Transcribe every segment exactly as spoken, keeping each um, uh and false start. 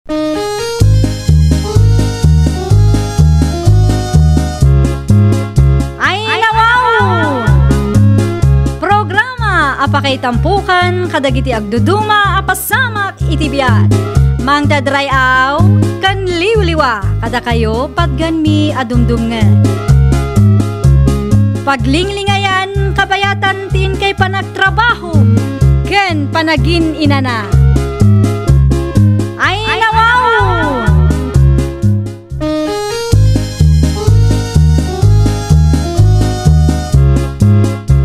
Ay, nawaw! Programa a pakaitampukan kadagiti agduduma a pasamak iti biag. Mangdadray-aw ken liwliwa kadakayo patgenmi a dumdumngeg. Paglinglingayan kabayatan ti inkay panagtrabaho ken panagin-inana. Ay, nawaw!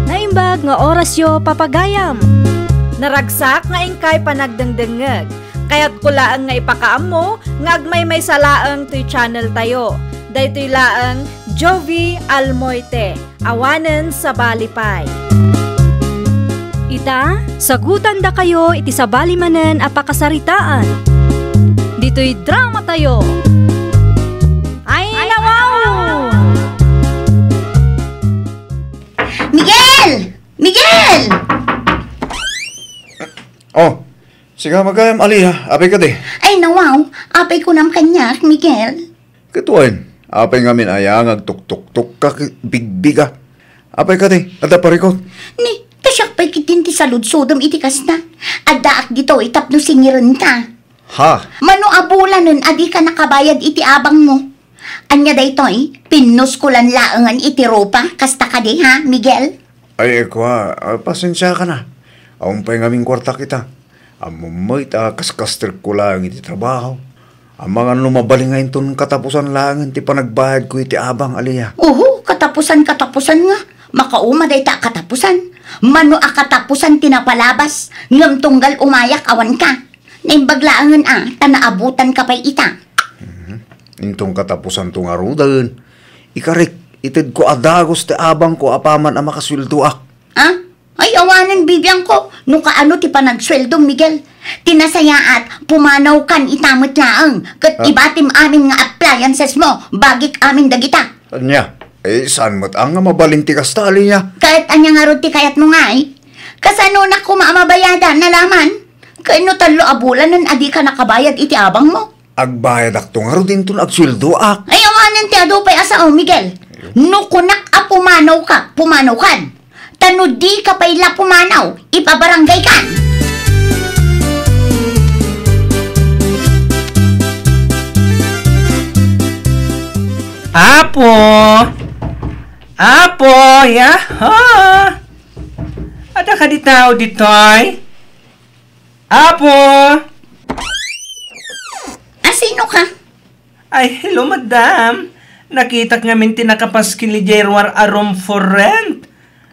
Naimbag nga orasyo, papagayam. Naragsak nga inkay panagdengdengngeg. Kayatko laeng nga ipakaammo nga agmaymaysa laeng toy channel tayo. Daytoy laeng Jovi Almoite, awanen sabali pay. Ita, sagutandakayo iti sabali manen a pakasaritaan. Ditoy drama tayo. Ay, nawaw! Miguel! Miguel! Oh, siga magayam, Alia, apay kadi? Ay, nawaw, apay kunam kaniak, Miguel. Ket wen, apay ngamin aya nga agtuktuktok ka ket bigbiga? Apay kadi, adda parikut? Ni, ta siak pay ketdin ti saludsodem iti kasta. Addaak ditoy tapno singirenka. Ha? Mano a bulanen a dika nakabayad iti abangmo? Ania daytoy? Pinnuskolan laengen iti rupa? Kasta kadi, ha, Miguel? Ay, kua, ah, pasensiakana. Awan pay ngamin kuartak ita. Ammom met a kaskastrekko laeng iti trabaho. Amangan no mabalin nga inton katapusan laengen ti panagbayadko iti abang, Alia. Uhu, katapusan, katapusan nga. Makauma dayta a katapusan. Mano a katapusan ti napalabas, ngem tunggal umayak awan ka. Naimbag laengen a, ta naabutan ka pay ita. Mhm. Inton katapusanto ngaruden, ikarik, itedko a dagus ti abangko apaman a makasueldoak. Ah? Ay, awanen, bibiangko, no kaano ti panagsueldom, Miguel. Ti nasayaat, pumanawkan ita met laeng, ket Ah. ibatim amin nga appliances mo, bagik amin dagita. Ania? Eh, saan met nga mabalin ti kasta, Alia? Ket ania ngarud ti kayatmo ngay? Kasanonak koma a mabayadan, nalaman? Ket no tallo a bulanen a dika nakabayad iti abangmo? Agbayadakto ngarud inton agsueldoak. Ay, awanen ti adu pay a sao, Miguel. No kunak a pumanawka, pumanawkan. Ta no dika pay la pumanaw, ipabaranggaykan. Apo! Apo! Yaha! Adda kadi tao ditoy? Apo! Asino ka? Ay, hello, madam. Nakitak ngamin ti nakapaskil idiay ruar a room for rent.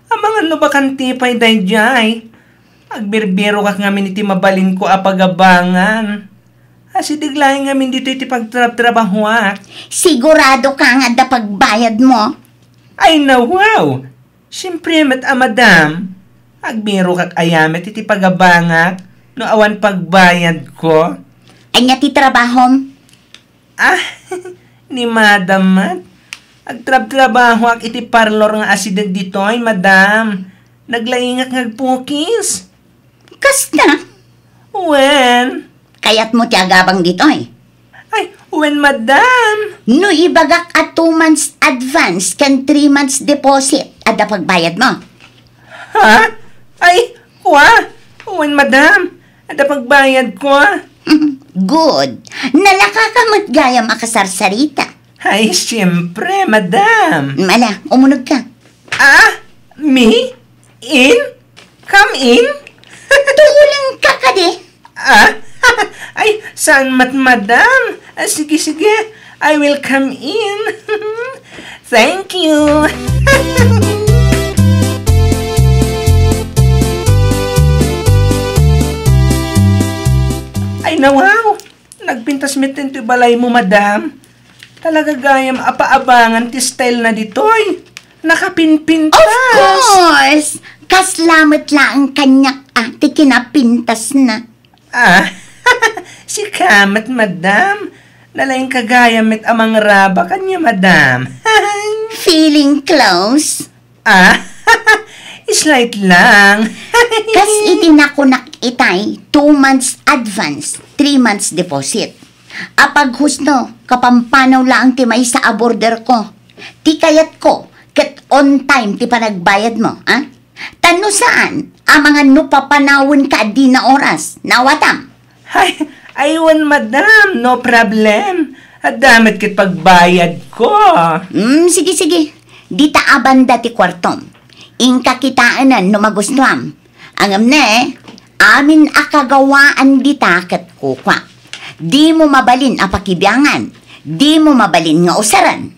Amangan no bakanti pay daydiay. Agbirbirokak ngamin iti mabalinko a pagabangan. Asideg laeng ngamin ditoy ti pagtrabtrabahoak. Sigurado ka nga adda pagbayadmo? Ay, nawaw! Siempre met a, madam. Agbirokak aya met iti pagabangak no awan pagbayadko. Ania ti trabahom? Ah, ni madam met. Agtrabtrabahoak iti parlor nga asideg ditoy, madam. Naglaingak nga agpukis. Kasta? Wen. Kayatmo ti agabang ditoy? Ay, wen, madam. No ibagak a two months advance ken three months deposit, adda pagbayadmo? Ha? Ay, kua? Wen, madam. Adda pagbayadko. Good. Nalaka ka met gayam a kasarsarita. Ay, siyempre, madam. Ala, umuneg ka. Ah? Me? In? Come in? Tuuling ka kadi? Ah? Ay, saan met, madam? Ah, sige, sige. I will come in. Thank you. Ay, nawaw. Nagpintas met ti balaymo, madam. Talaga gayam a paabangan ti style na ditoy. Nakapinpintas. Of course! Kasla met laeng kaniak a ti kinapintas na. Ah, sika met, madam. Nalaing ka gayam met a mangraba kaniak, madam. Feeling close? Ah, slight lang. Kas iti nakunak itay, two months advance, three months deposit. Apaghusno, kapampanaw laeng ti maysa a border ko. Ti kayatko, ket on time ti panagbayadmo, a? Ta no saan, amangan no papanawenka a dina oras, nawatam? Ay, ay, wen, madam, no problem. Adda met ket pagbayadko. Hmm, sige, sige. Dita a banda ti kuartom. Inka kitaenan no magustuam. Ngem ne, amin a kagawaan dita ket kukua. Dimo mabalin a pakibiangan. Dimo mabalin nga usaren.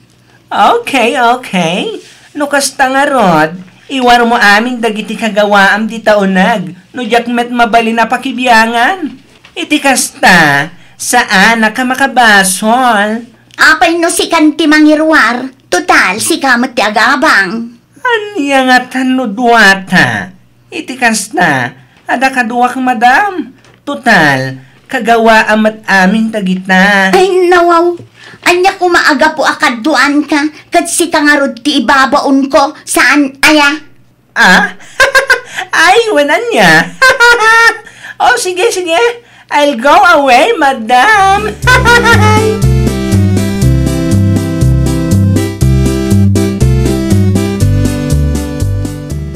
Okay, okay. No kasta ngarud, iwarmo amin dagiti kagawaam dita uneg, no diak met mabalin a pakibiangan. Iti kasta, saanak a makabasol. Apay no sikan ti mangiruar? Total, sika met ti agabang. Ania ngatan no duata? Iti kasta, adda kaduak, madam. Total, kagawaam met amin dagita. Ay, nawaw. Ania koma a gapu a kaduaanka, ket sika ngarud ti ibabaonko, saan aya? Ah? Ay, wen ania? Oh, sige, sige. I'll go away, madam.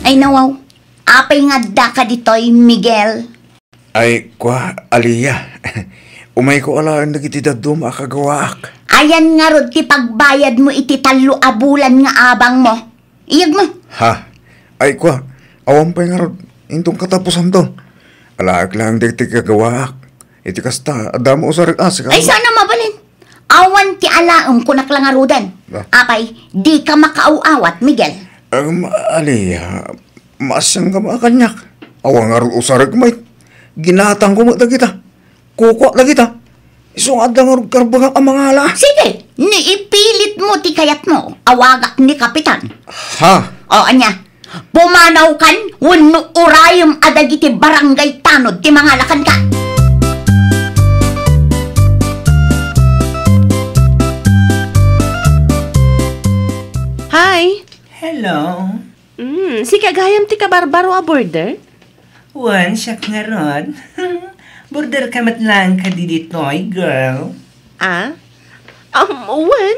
Ay, nawaw. Apay nga addaka ditoy, Miguel? Ay, kua, Alia. Umayko alaen dagiti dadduma a kagawaak. Ayan ngarud ti pagbayadmo iti tallo a bulan nga abangmo. Iyagmo. Ha? Ay, kua, awan pay ngarud inton katapusanto. Alaek laeng dagiti kagawaak. Iti kasta, adda mo usarek a, sika. Ay, saan a mabalin? Awan ti alaem, kunak la ngaruden. Ah. Apay, dika makaaw-awat, Miguel. Em, Alia, maasianka met a kaniak. Awan ngarud usarek met. Ginatangko met dagita. Kukua dagita. Isu nga adda ngarud karbengak a mangala. Sige, no ipilitmo ti kayatmo, awagak ni Kapitan. Ha? O, ania? Pumanawkan wenno urayem a dagiti barangay tanod ti mangala kenka. Hi. Hello. Mm, sika gayam ti kabarbaro a border? Wen, siak ngarud. Border ka met laeng kadi ditoy, girl. Ah? Um, wen.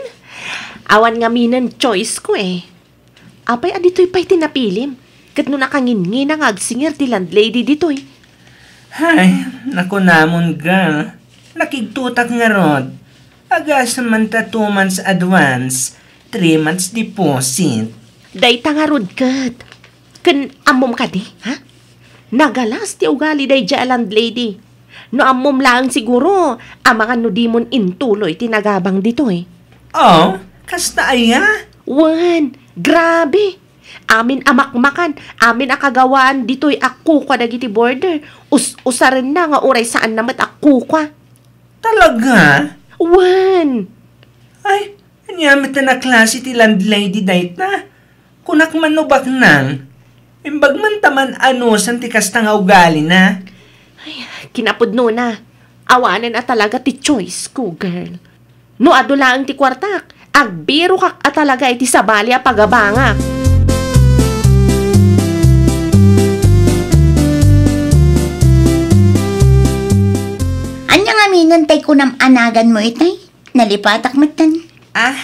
Awan ngaminen choice ko eh. Apay a ditoy pay ti napilim? Ket no nakanginngina nga agsingir ti landlady ditoy. Hay, nakunamon, girl. Nakigtotak ngarud. Agasem man ta two months advance, three months deposit. Dayta ngarud ket. Ken ammom kadi, ha? Nagalas ti ugali daydiay a landlady. No ammom laeng siguro, amangan no dimon intuloy ti nagabang ditoy. Oh, kasta aya? Wen, grabe. Amin a makmakan, amin a kagawaan ditoy a kukua dagiti border. Us-, usarenna nga uray saanna met a kukua. Talaga? Wen. Ay, ania met a klase ti landlady dayta? Kunak man no baknang. Imbag man ta man-anusan ti kasta nga ugalina. Ay, kinapudnona. Awanen a talaga ti choice ko, girl. No adu laeng ti kuartak, agbirokak a talaga iti sabali a pagabangak. Ania ngaminen tay kunam a naganmo itay? Nalipatak metten. Ah,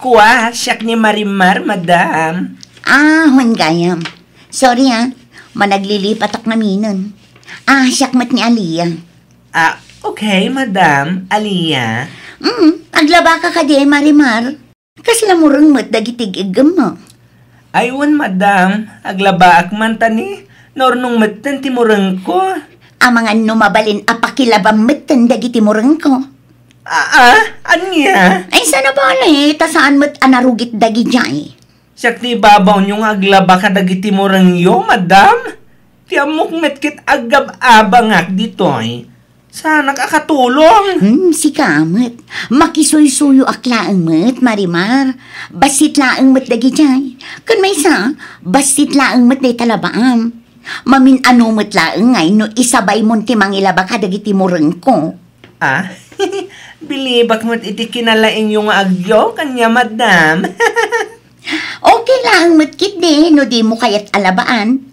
kua, siak ni Marimar, madam. Ah, wen gayam. Sorry, ah. Managlilipatak ngaminen. Ah, siak met ni Alia. Ah, okay, madam. Alia. Mm, aglabaka kadi, Marimar. Kasla mureng met dagiti ig-iggemmo? Ay, wen, madam. Aglabaak man ta ni, naurnong metten ti murengko. Amangan no mabalin a pakilabam metten dagiti murengko. Aa, ania? Ay, sana bale, ta saan met a narugit dagidiay. Siak ti ibabaonyo nga aglaba kadagiti murengyo, madam. Ti ammok met ket agab-abangak ditoy. Saanak a katulong. Hmm, sika met. Makisuysuyoak laeng met, Marimar. Bassit laeng met dagidiay. Ken maysa, bassit laeng met dayta labaam. Mamin-ano met laeng ngay no isabaymon ti mangilaba kadagiti murengko. Ah, bilibak met iti kinalaingyo nga agyo, kanya, madam. Okay laeng met ketdi no dimo kayat a labaan.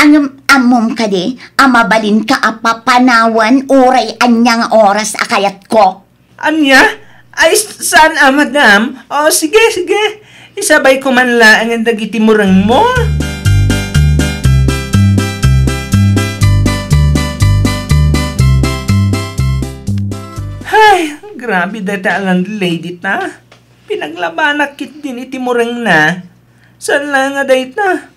Ngem ammom kadi a mabalinka a papanawan uray ania nga oras a kayatko? Ania? Ay, s-, saan a, madam? O, sige, sige. Isabay ko man laengen dagiti murengmo. Hay, grabe dayta a landlady ta. Pinaglabanak ketdin iti murengna. Saan la nga dayta?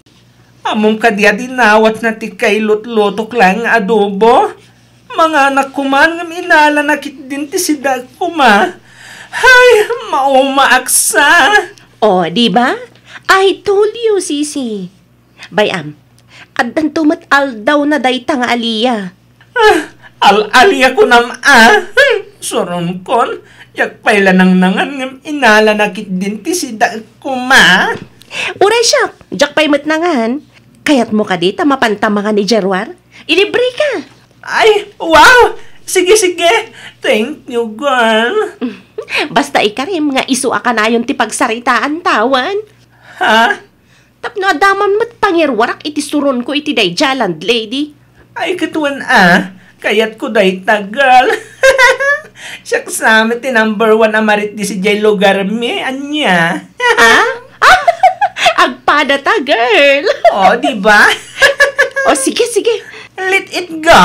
Ammom kadi a dinawatna ti kailutlutok laeng nga adobo? Manganak koman ngem inalana ketdin ti sidaek koma. Hay, maumaaksa! O, di ba? I told you, Sisi. Bay-am, addanto met aldawna dayta nga alia. Ah, al-alia kunam a. Hmm, suronkon, diak pay la nangnangan ngem inalana ketdin ti sidaek koma. Uray siak, diak pay met nangan. Kayatmo kadi ta mapanta mangan idiay ruar? Ilibreka. Ay, wow! Sige, sige. Thank you, girl. Basta ikarim nga isu a kanayon ti pagsaritaan, tawan. Ha? Tapno adda man met pangiruarak iti suronko iti daydiay a landlady. Ay, ket wen a, kayatko dayta, girl. Siak sa met ti number one a maritdi idiay lugarmi, ania? Ha? Agpadata, girl. O, di ba? O, sige, sige. Let it go.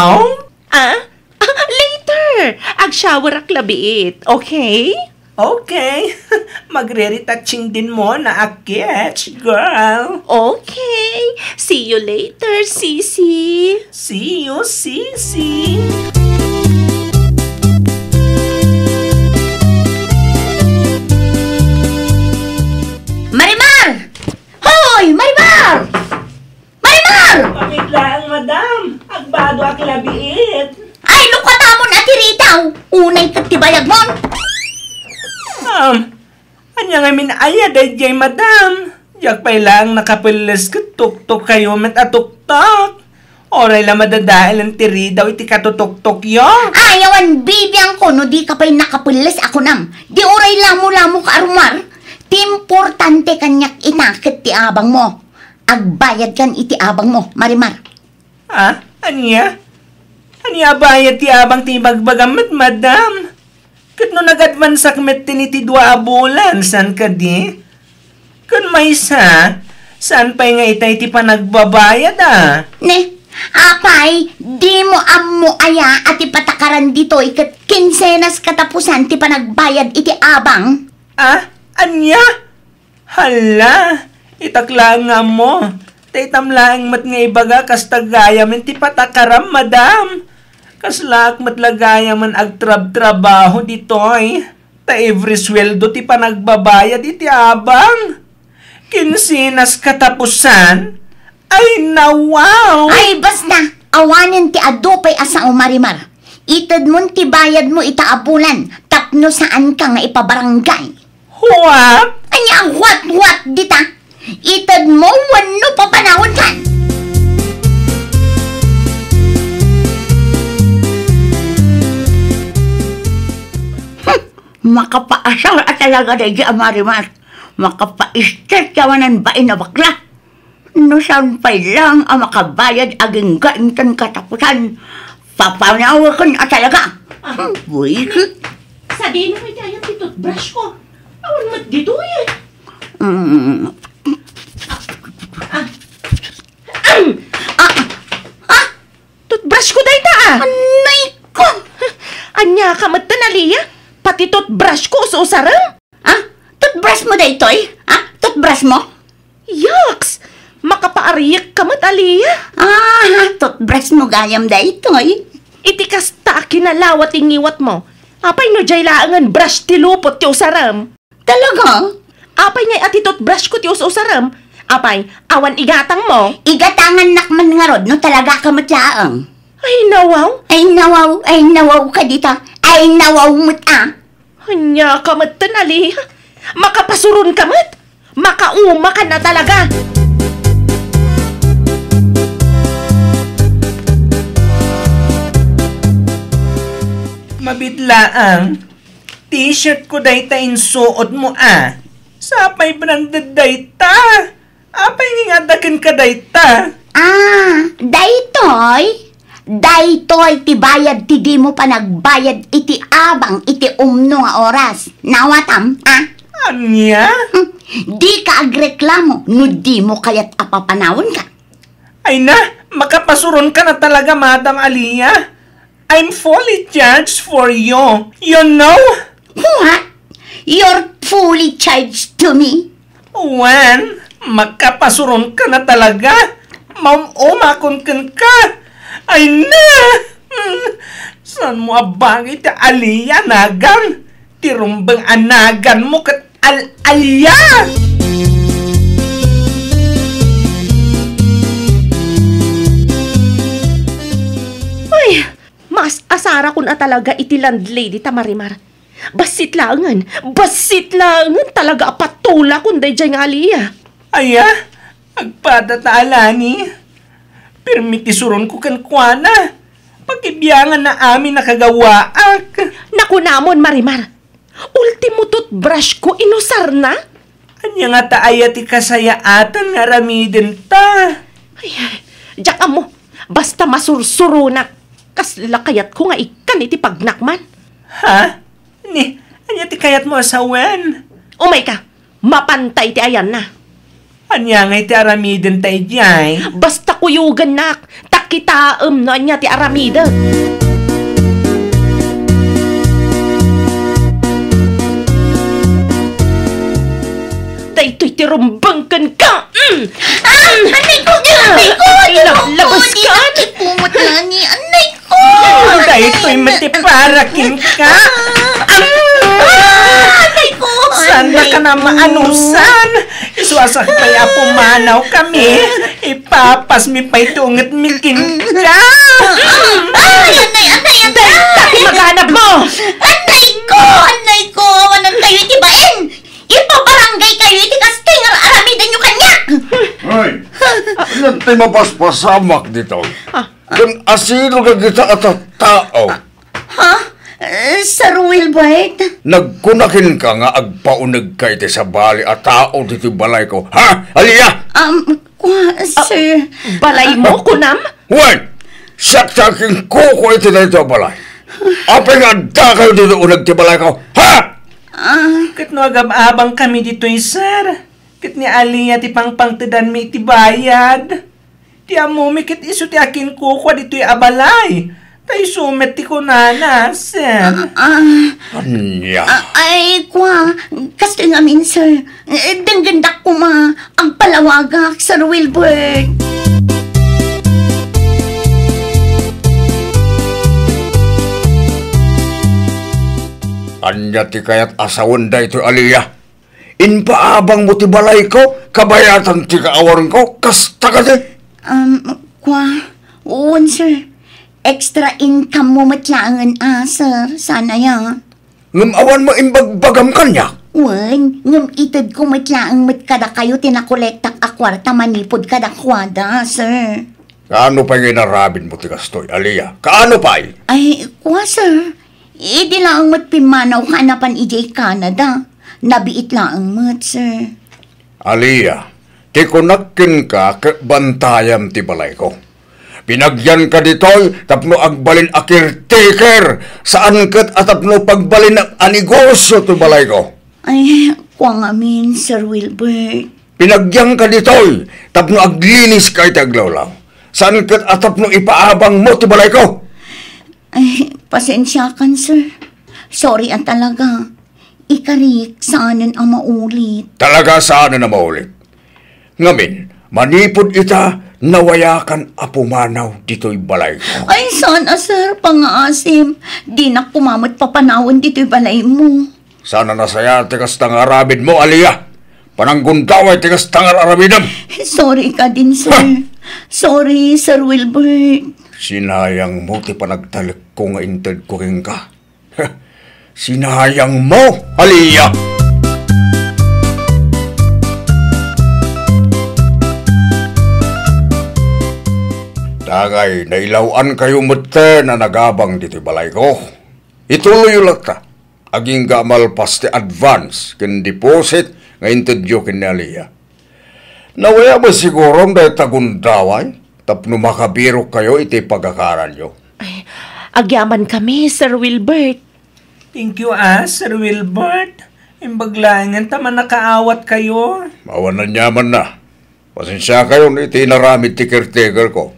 Ah? Ah, later! Agshowerak la biit, okay? Okay. Magre-retouching din muna a, kits, girl. Okay. See you later, Sisi. See you, Sisi. Marimar! Hoy, Marimar! Marimar! Pamit laeng, madam. Agbadoak la biit. Ay, lukatamon a ti ridaw. Unay ket ti bayagmon. Um, ania ngamin aya daydiay, madam? Diak pay laeng nakapelles ket tuktok kayo met a tuktok. Uray la madadaelen ti ridaw iti katutuktokyo. Ay, awan bibiangko no di ka pay nakapelles a kunam. Di uray lamo-lamo ka a rumar. Ti importante kaniak ita ket ti abangmo. Agbayadkan iti abangmo, Marimar. Ah, ania? Ania a bayad ti abang ti ibagbagam met, madam? Ket no nag-advansak met ti dua a bulan, saan kadi? Ken maysa, saan pay nga itay ti panagbabayad, a? Ne, apay, dimo ammo aya a ti patakaran ditoy ket kinsenas katapusan ti panagbayad iti abang? Ah, ania? Hala, itak laeng nga ammo. Ta itam laeng met nga ibaga kasta gayamen ti patakaram, madam. Kaslaak met la gayamen agtrabtrabaho ditoy. Ta every sueldo ti panagbabayad iti abang. Kinsenas katapusan. Ay, nawaw! Ay, basta! Awanen ti adu pay a sao, Marimar. Itedmon ti bayadmo ita a bulan tapno saanka nga ipabarangay. What? Ania a what, what dita? Itedmo wenno papanawankan? Hmm, makapaasar a talaga daydi a Marimar. Makapaistek ti awanan bain a bakla. No saan pay laeng a makabayad agingga inton katapusan, papanawaken a talaga. Ah, hmm, buwisit. Sadino pay ti ayat ti toothbrush ko? Awan met ditoy, eh. Mm. Ah, ah, ah, ah, Toothbrush ko dayta, a. Anay ko! Ania ka met, Alia? Pati toothbrush ko us-usarem? Ah, toothbrush mo daytoy? Ah, toothbrush mo? Yaks! Makapaariyek ka met, Alia. Ah, toothbrush mo gayam daytoy? Iti kasta a kinalawa ti ngiwat mo, apay no diay laengen brush ti lupot ti usarem? Talaga? Apay ngay a ti toothbrush ko ti us-usarem? Apay, awan igatang mo? Igatangannak man ngarud no talaga ka met laeng. Ay, nawaw. Ay, nawaw. Ay, nawaw ka dita. Ay, nawaw met a. Ania ka met, Alia? Makapasuron ka met? Makauma ka na talaga! Mabitlaang. T-shirt ko dayta insuot mo, a. Sapay branded dayta. Apay nga adda kenka dayta? Ah, daytoy? Daytoy ti bayad ti dimo panagbayad iti abang iti umno nga oras. Nawatam, ha? Ania? Hmm, dika agreklamo no dimo kayat a papanawenka. Ay na, makapasuronka na talaga, Madam Alia. I'm fully charged for you. You know? What? You're fully charged to me? Wen, makapasuronka na talaga. Maum-umakon kenka. Ay na! Hmm, saan mo a bagay ti Alia a nagan? Ti rumbeng a nagan mo ket al-, Alia! Ay, mas asarakon a talaga iti landlady ta Marimar. Bassit laengen, bassit laengen talaga a patulakon daydiay nga Alia. Aya, agpada ta alani. Pirmi ti suronko kenkuana. Pakibianganna amin a kagawaak. Nakunamon, Marimar. Ultimo toothbrush ko, inusarna. Ania ngata aya ti kasayaatan nga aramidenta? Ay, diak ammo. Basta masursuronak. Kasla kayatko nga ikkan iti pagnakman. Ha? Ni, ania ti kayatmo a sawen? Umayka, mapantay ti ayanna. Ania ngay ti aramidenta idiay? Basta kuyogennak, ta kitaem no ania ti aramidek. Daytoy ti rumbeng kenka. Mm. Ah, anay ko, anay ko, anay ko, Lablabas ka. Anay ko, anay ko. Daytoy met ti para kenka. Ah, anay ko. Saan ka na maanusan? Isuasak pay a pumanaw kami. Ipapasmi pay ti ungetmi kenka. Ay, anay, anay, anay. Dayta ti maganab mo. Anay ko, anay ko. Awanan kayo iti bain. Ipabarangay kayo iti kastoy nga aramidenyo kaniak. Ay, ania ti mapaspasamak ditoy? Ah. Ken asino dagita a tattao? Ha? Eh, Sir Wilbert? Nagkuna kenka nga agpaunegka iti sabali a tao ditoy balayko. Ha, Alia? Um, kua, ah, sir. Balaymo, kunam? Wen, siak ti akinkuko iti daytoy a balay. Apay nga addakayo ditoy uneg ti balayko? Ha? Ah. Ket no agab-abangkami ditoy, sir, ket ni Alia ti pangpangtedanmi iti bayad. Ti ammomi ket isu ti akinkukua ditoy a balay. Ta isu met ti kunana, sir. Ah, ah. Ania? Ah, ay, kua, kastoy ngamin, sir. Eh, denggendak koma, agpalawagak, Sir Wilbert. Ania ti kayat a sawen daytoy, Alia? Impaabangmo ti balayko, kabayatan ti kaawanko, kasta kadi? Um, kua, wen, sir. Extra income mo met laengen, ah, sir. Sana ya. Ngem awan mo imbagbagam kaniak? Wen, ngem itedko met laeng met kadakayo ti nakolektak a kuarta manipud kadakuada, sir. Kaano pay nga inaramidmo ti kastoy, Alia? Kaano pay? Ay, kua, sir. Idi laeng met pimmanawka a napan idiay Canada. Nabiit laeng met, sir. Alia, ti kunak kenka ket bantayam ti balayko. Pinagyanka ditoy tapno agbalin a caretaker, saan ket a tapno pagbalin a negosyo ti balayko. Ay, kua ngamin, Sir Wilbert. Pinagyanka ditoy tapno agliniska iti aglawlaw. Saan ket a tapno ipaabangmo ti balayko. Ay, pasensiakan, sir. Sorry a talaga. Ikarik, saanen a maulit. Talaga saanen a maulit. Ngamin, manipud ita, nawayakan a pumanaw ditoy balayko. Ay, saan a, sir, pangngaasim. Dinak koma met papanawen ditoy balaymo. Saan a nasayaat ti kasta nga aramidmo, Alia. Pananggundaway ti kasta nga aramidem. Sorry kadin, sir. Ha? Sorry, Sir Wilbert. Sinayangmo ti panagtalekko nga intedko kenka. Sinayangmo, Alia. Dagay, nailaw-ankayo metten a nagabang ditoy balayko. Ituloyyo latta. Agingga a malpas ti advance ken deposit nga intedyo ken ni Alia. Nawaya met sigurom dayta gundaway? tapno makabirokkayo iti pagakaranyo. Ay, agyamankami, Sir Wilbert. Thank you, ah, Sir Wilbert. Imbag laengen ta mannakaawatkayo. Awan aniamanna. Pasensiakayon iti inaramid ti caretaker ko.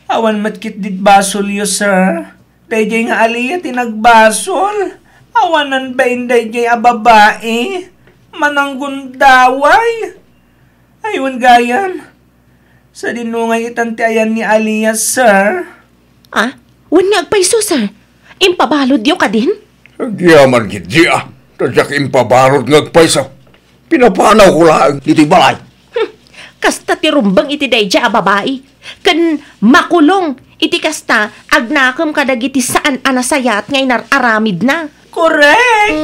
Awan met ketdi basolyo, sir. Daydiay nga Aliyah ti nagbasol. Awanan bain daydiay a babai. Mananggundaway. Ay, wen gayam. Sadino ngay itan ti ayan ni Aliyah, sir? Ah? Wen nga agpayso, sir? Impabaludyo kadin? Agyaman ketdi, ah. Ta diak impabalud nga agpayso. Pinapanawko laeng ditoy balay. Hmm. Kasta ti rumbeng iti daydiay a babai. Ken makulong iti kasta, agnakem kadagiti saan a nasayaat nga inar-aramidna. Correct!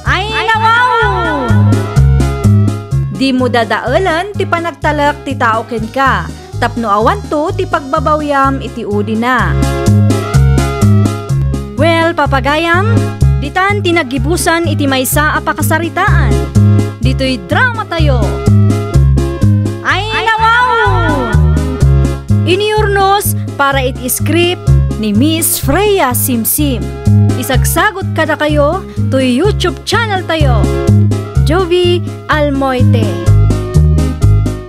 Ay, nawaw! Dimo dadaelen ti panagtalek ti tao kenka, tapno awanto ti pagbabawiam iti udina. Well, papagayam, ditan ti naggibusan iti maysa a pakasaritaan. Ditoy dramatayo. Ay, nawaw! Iniurnos para iti script ni Miss Freya Simsim. Isagsagot kadakayo toy YouTube channel tayo, Jovi Almoite.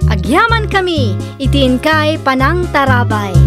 Agyaman kami iti inkay panangtarabay.